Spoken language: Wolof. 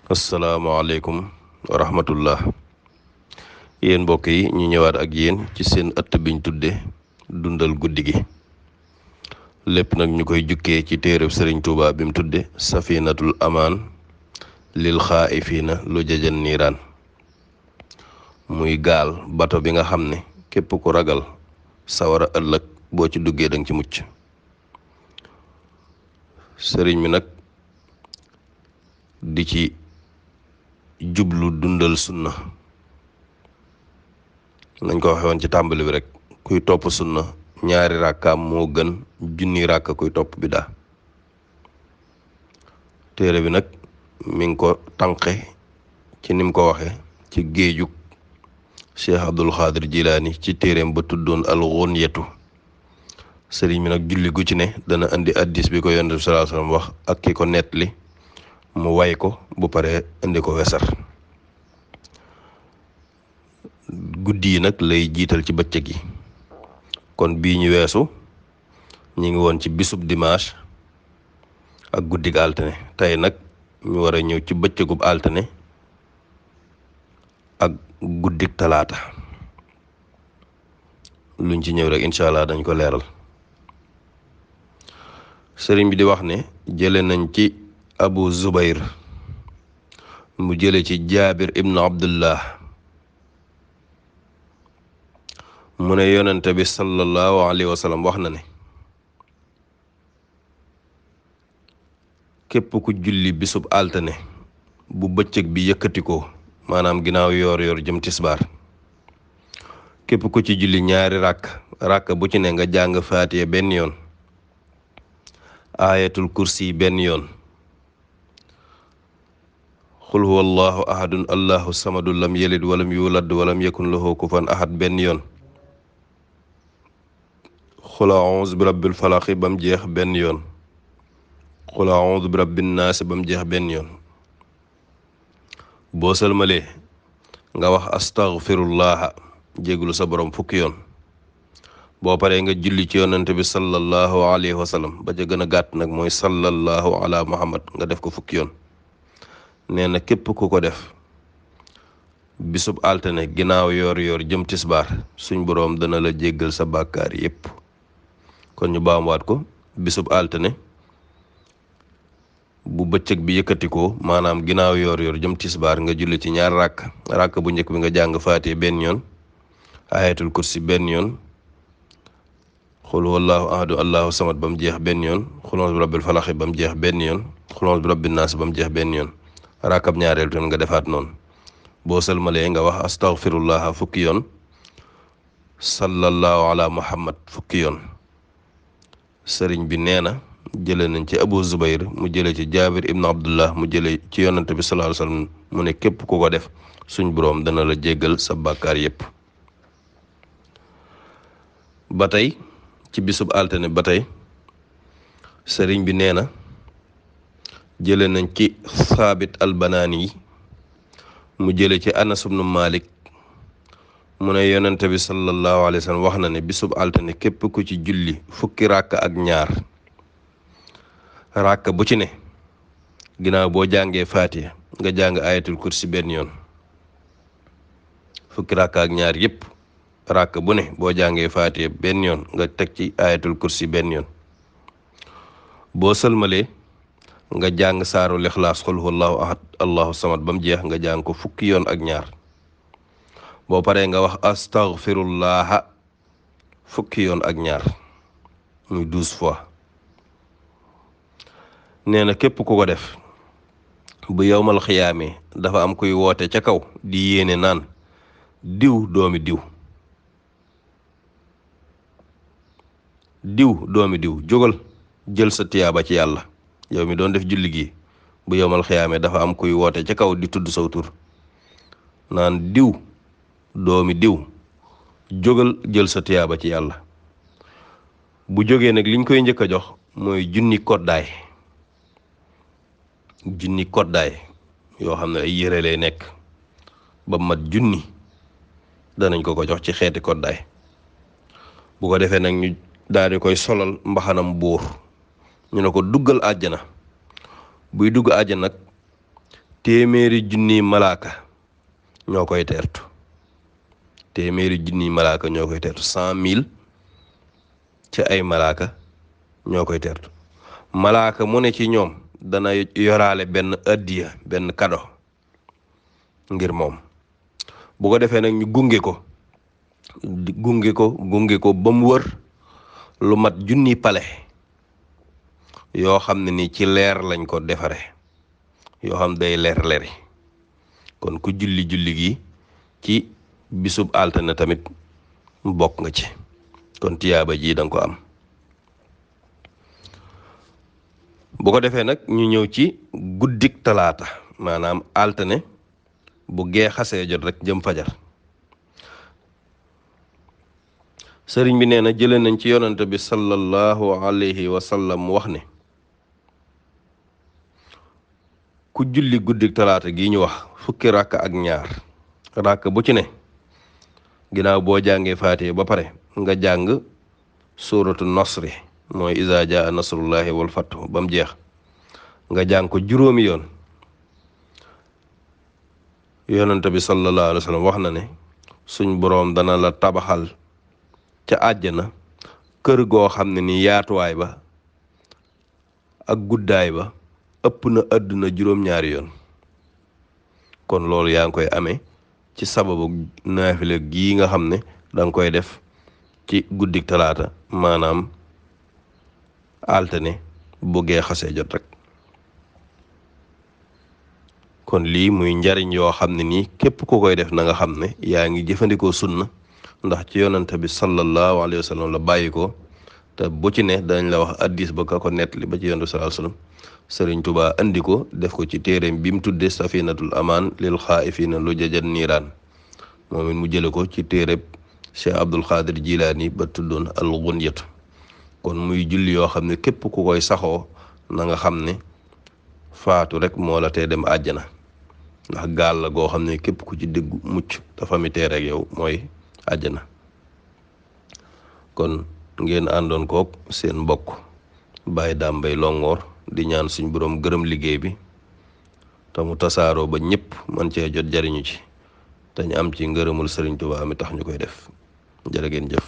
asalaamaaleykum wa rahmatullah. Yéen mbokk yi ñu ñëwaat ak yéen ci seen ëtt biñ tudde dundal guddi gi, lépp nag ñu koy jukkee ci téereb sëriñ Tuuba bi mu tudde safinatul amaan lil xaa'ifiina lu jajan niiraan, muy gaal bato bi nga xam ne képp ku ragal sawara ëllëg boo ci duggee danga ci mucc. sëriñ mi nag di ci jublu dundal sunna. nañ ko waxe woon ci tàmbali bi rek, kuy topp sunna ñaari ràkkaam moo gën junni ràkka kuy topp bidaa. téere bi nag mi ngi ko tànqe ci nim ko waxe ci géejug Cheikh Abdul Xaadir Jilaani ci téereem ba tuddoon al Ghunyatu. sëriñ bi nag julli gu ci ne dana indi addis bi ko yonent bi sallallahu alayhi wasallam wax ak ki ko nettali mu way ko bu paree indi ko wesar. guddi yi nag lay jiital ci bëccëg yi. kon bii ñu weesu ñu ngi woon ci bisub dimanche ak guddig altine. tey nag ñu war a ñëw ci bëccëgub altine ak guddig talaata. luñ ci ñëw rek incha allah dañ ko leeral. sëriñ bi di wax ne jële nañ ci Abu Zubayr mu jële ci Jaabir ibnu Abdullah mu ne yonente bi sallallahu alayhi wa sallam wax na ne képp ku julli bisub altine bu bëccëg bi yëkkatikoo, maanaam ginnaaw yoor jëm tisbaar, képp ku ci julli ñaari ràkk bu ci ne nga jàng faatiya benn yoon, ayatul kursi benn yoon, xul huwa allahu ahadun allahu samadu lam yalid walam yulad walam yakun lahu kufuwan ahad benn yoon, xul a'uuzu bi rabbil falaqi ba mu jeex benn yoon, xul a'uuzu bi rabbin naasi ba mu jeex benn yoon. boo sëlmalee nga wax astaghfirullaha jéglu sa borom fukki yoon. boo paree nga julli ci yonent bi sallallahu alayhi wa sallam, ba ca gën a gàtt nag mooy sallallahu ala muhammad, nga def ko fukki yoon. nee na képp ku ko def bisub altine ginnaaw yoor jëm tisbaar, suñ boroom dana la jéggal sa bàkkaar yépp. kon ñu baamuwaat ko, bisub altine bu bëccëg bi yëkkatikoo, maanaam ginnaaw yoor jëm tisbaar, nga julli ci ñaar ràkk bu njëkk bi nga jàng faatiha benn yoon, ayatul kursi benn yoon, xul wallahu ahadu allahu samad ba mu jeex benn yoon, xul a'uuzu bi rabbil falaq ba mu jeex benn yoon, xul a'uuzu bi rabbin naas ba mu jeex benn yoon. rakkab ñaareel ton nga defaat noonu. boo sëlmalee nga wax astaghfirullah fukki yoon, sallallahu ala muhammad fukki yoon. sëriñ bi nee na jële nañ ci Abu Zubayr mu jële ci Jaabir ibn Abdullah mu jële ci yonent bi sallallahu alayhi wasallam mu ne képp ku ko def suñ boroom dana la jéggal sa bàkkaar yépp. ba tey ci bisub altine ba tey sëriñ bi nee na jële nañ ci Saabit al-Banaani mu jële ci Anas ibn Malik mu ne yonente bi sallallahu alayhi wa sallam wax na ne bisub altine képp ku ci julli fukki ràkk ak ñaar, ràkk bu ci ne ginnaaw boo jàngee faatiha nga jàng ayatul kursi benn yoon. fukki ràkk ak ñaar yépp ràkk bu ne boo jàngee faatiha benn yoon nga teg ci ayatul kursi benn yoon. boo sëlmalee nga jàng saaru lixlaas xul huwallahu ahad allahu samad ba mu jeex nga jàng ko fukki yoon ak ñaar. boo paree nga wax astaghfirullaha fukki yoon ak ñaar, muy 12 fois. nee na képp ku ko def bu yowmal xiyaamee dafa am kuy woote ca kaw di yéene naan diw doomi diw, diw doomi diw, jógal jël sa tiyaaba ci yàlla. yow mi doon def julli gi bu yowmal xiyaamee dafa am kuy woote ca kaw di tudd saw tur naan diw doomi diw, jógal jël sa tiyaaba ci yàlla. bu jógee nag liñ koy njëkk a jox mooy junni koddaay yoo xam ne ay yére lay nekk ba mat junni, danañ ko jox ci xeeti koddaay. bu ko defee nag ñu daal di koy solal mbaxanam buur, ñu ne ko duggal àjjana. buy dugg àjjana nag téeméeri junniy malaaka ñoo koy teertu. téeméeri junniy malaaka ñoo koy teertu 100 000 ci ay malaaka ñoo koy teertu. malaaka mu ne ci ñoom dana yoraale benn addiya, benn kado ngir moom. bu ko defee nag ñu gunge ko ba mu wër lu mat junni pale yoo xam ne ni ci leer lañ ko defare, yoo xam day leeri kon ku julli gi ci bisub altine tamit bokk nga ci, kon tiyaaba ji danga ko am. bu ko defee nag ñu ñëw ci guddik talaata, maanaam altine bu gee xasee jot rek jëm fajar. sëriñ bi nee na jëlee nañ ci yonante bi sallallahu alayhi wa sallam wax ne ku julli guddik talaata gi ñu wax fukki ràkk ak ñaar, ràkk bu ci ne ginnaaw boo jàngee faatiha ba pare nga jàng suuratu nasri, mooy izaa jaa nasrullahi wal fathu ba mu jeex, nga jàng ko juróomi yoon. yonante bi sallallahu alayhi wa sallam wax na ne suñ boroom dana la tabaxal ca àjjana kër goo xam ne ni yaatuwaay ba ak guddaay ba ëpp na àdduna juróom-ñaari yoon. kon loolu yaa ngi koy amee ci sababu naafila gii nga xam ne danga koy def ci guddik talaata, maanaam altine bu gee xasee jot rek. kon lii muy njariñ yoo xam ne nii képp ku koy def na nga xam ne yaa ngi jëfandikoo sunna, ndax ci yonante bi sallallahu alayhi wa sallam la bàyyi ko, te bu ci ne dañ la wax addis ba ka ko nettali ba ci yonante bi sallallahu alayhi wa sallam. Sëriñ Tuubaa andi ko def ko ci téereem bi mu tudde safinatul amaan lil xaa'ifiina lu jajan niiraan, moom it mu jële ko ci téereb Cheikh Abdul Xaadir Jilaani ba tuddoon al gunyatu. kon muy julli yoo xam ne képp ku koy saxoo na nga xam ne faatu rek moo la tee dem àjjana, ndax gaal la goo xam ne képp ku ci déggu mucc dafa mi tee rek yow mooy àjjana. kon ngeen àndoon kook seen mbokk Baye Dame Mbaye Longhor di ñaan suñ boroom gërëm liggéey bi te mu tasaaroo ba ñëpp man cee jot jariñu ci te ñu am ci ngërëmul Sëriñ Tuubaa mi tax ñu koy def. jërë ngeen jëf.